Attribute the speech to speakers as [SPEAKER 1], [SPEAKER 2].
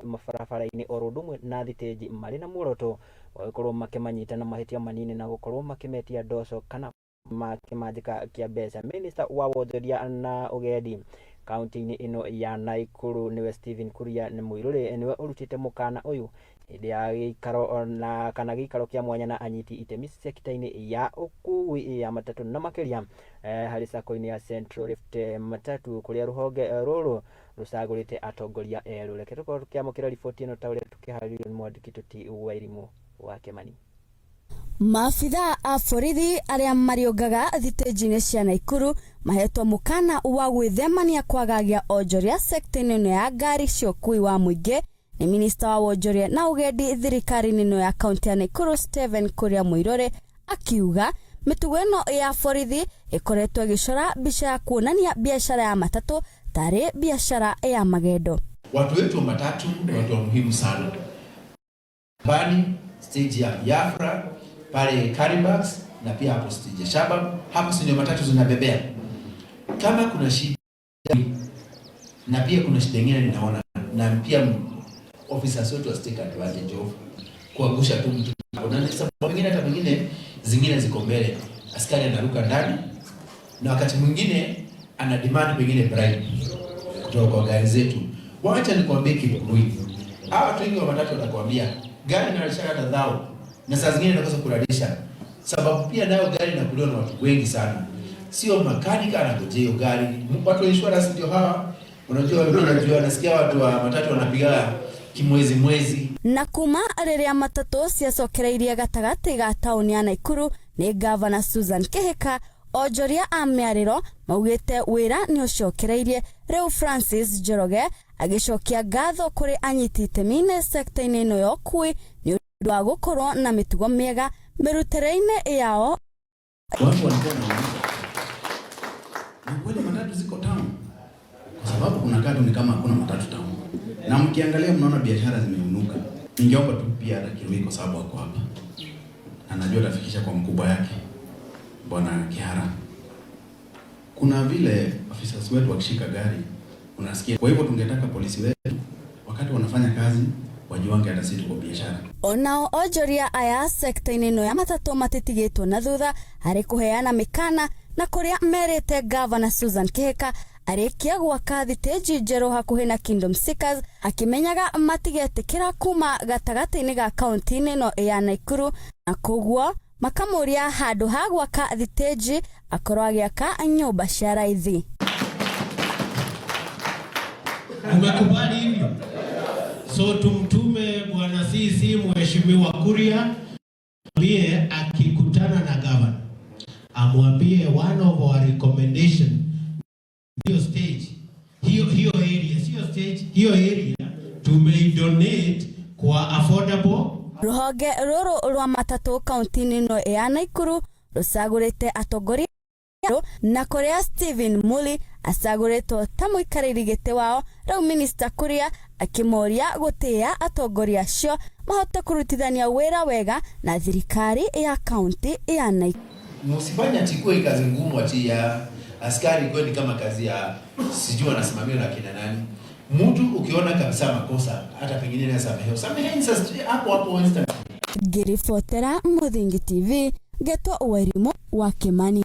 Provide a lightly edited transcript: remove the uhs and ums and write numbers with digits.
[SPEAKER 1] Mabarabara-inĩ oro ũndũ ũmwe na thitĩnji marĩ na muoroto wa gũkorwo makĩmanyita na mahĩtia manini na gũkorwo makĩmetia ndoco kana kĩmanjĩka kĩa mbeca. Minista wa wonjoria na ũgendi kaunti-inĩ ĩno ya Naikuru nĩwe Stephen Kuria Muiruri nĩwe ũrutĩte mũkana ũyũ hĩndĩ ya gĩikaro na kana gĩikaro kĩa mwanya na anyiti itemi sekta-inĩ ya ũkui ya matatũ na makĩria harĩ sacco-inĩ ya Central Rift Matatu kũrĩa rũhonge rũrũ rũcagũrĩte atongoria erũ. Reke tũkorwo tũkĩamũkĩra riboti ĩno ta ũrĩa tũkĩharĩrĩirio nĩ mwandĩki Tũti Wairimũ wa Kĩmani.
[SPEAKER 2] Maabithaa a borithi arĩa mariũngaga thitĩnji-inĩ cia Naikuru mahetwo mũkana wa gwĩthemania kwagagia onjoria sekta-inĩ ĩno ya ngari cia ũkui wa mũingĩ nĩ minista wa wonjoria na ũgendi thirikari-inĩ ĩno ya kaunti ya Naikuru Stephen Kuria Muiruri akiuga mĩtugo ĩno ya borithi ĩkoretwo ĩgĩcora mbica ya kuonania biacara ya matatũ tarĩ biacara ya magendo.
[SPEAKER 3] Watu wetu wa matatu ni watu wa muhimu sana. Bani stage ya Biafra pale Karibax na pia hapo stage ya Shabab, hapo si ndio matatu zinabebea. Kama kuna shida na pia kuna shida nyingine ninaona, na pia officers wetu wa take advantage of kuangusha tu mtu. Na sababu nyingine hata mwingine zingine ziko mbele, askari anaruka ndani na wakati mwingine ana demand pengine bribe kutoka kwa gari zetu. Wacha nikwambie Kipkurui, hawa watu wengi wa matatu watakwambia gari inalisha hata dhao, na saa zingine inakosa kulalisha, sababu pia nayo gari inakuliwa na watu wengi sana, sio makanika anagojea hiyo gari. Watu wa insurance ndio hawa, unajua, unajua, nasikia watu wa matatu wanapiga kimwezi mwezi.
[SPEAKER 2] Na kuma rĩrĩa matatũ ciacokereirie gatagatĩ ga taũni ya Naikuru nĩ gavana Susan Kihika, onjoria a mĩarĩro maugĩte wĩra nĩ ũcokereirie. Rĩu Francis Njoroge agĩcokia ngatho kũrĩ anyiti itemi-inĩ sekta-inĩ ĩno ya ũkui nĩ ũndũ wa gũkorwo na mĩtugo mĩega mĩrutĩre-inĩ yao.
[SPEAKER 4] Watu walikuwa wanauliza, ni kweli matatu ziko town? Kwa sababu kuna katu ni kama hakuna matatu town, na mkiangalia mnaona biashara zimeinuka. Ningeomba tu pia hata Kirui, kwa sababu ako hapa na najua atafikisha kwa mkubwa yake Bwana Kihara. Kuna vile officers wetu wakishika gari unasikia. Kwa hivyo tungetaka polisi wetu wakati wanafanya kazi wajuange hata sisi tuko biashara.
[SPEAKER 2] Onao onjoria aya sekta-inĩ ĩno ya matatũ matitigĩtwo na thutha harĩ kũheana mĩkana na kũrĩa merĩte gavana Susan Kihika arĩkia gwaka thitĩnji njerũ hakuhĩ na Kingdom Seekers akĩmenyaga matigetĩkĩra kuma gatagatĩ-inĩ ga kaunti-inĩ ĩno ya Naikuru, na koguo makamũria handũ ha gwaka thitĩnji akorwo agĩaka nyũmba cia raithi.
[SPEAKER 5] Umekubali hivyo? So tumtume bwana CC Mheshimiwa Kuria mwambie akikutana na governor amwambie one of our recommendation, hiyo stage, hiyo hiyo area, sio stage, hiyo area tumeidonate kwa affordable.
[SPEAKER 2] Rũhonge rũrũ rwa matatũ kaunti-inĩ ĩno ya Naikuru rũcagũrĩte atongoria na kũrĩa Stephen Muli acagũrĩtwo ta mũikarĩri gĩtĩ wao. Rĩu minista Kuria akĩmoria gũtĩĩa atongoria acio mahote kũrutithania wĩra wega na thirikari ya kaunti ya Naikuru.
[SPEAKER 3] Msifanye ati ikuwe kazi ngumu, ati ya askari ikuwe ni kama kazi ya sijui wanasimamiwa na kina nani. Mtu ukiona kabisa makosa, hata pengine na samehe, sameheni sasa hapo hapo instant.
[SPEAKER 2] Ngĩribotera Mũthingi TV, ngetwo Wairimũ wa Kĩmani.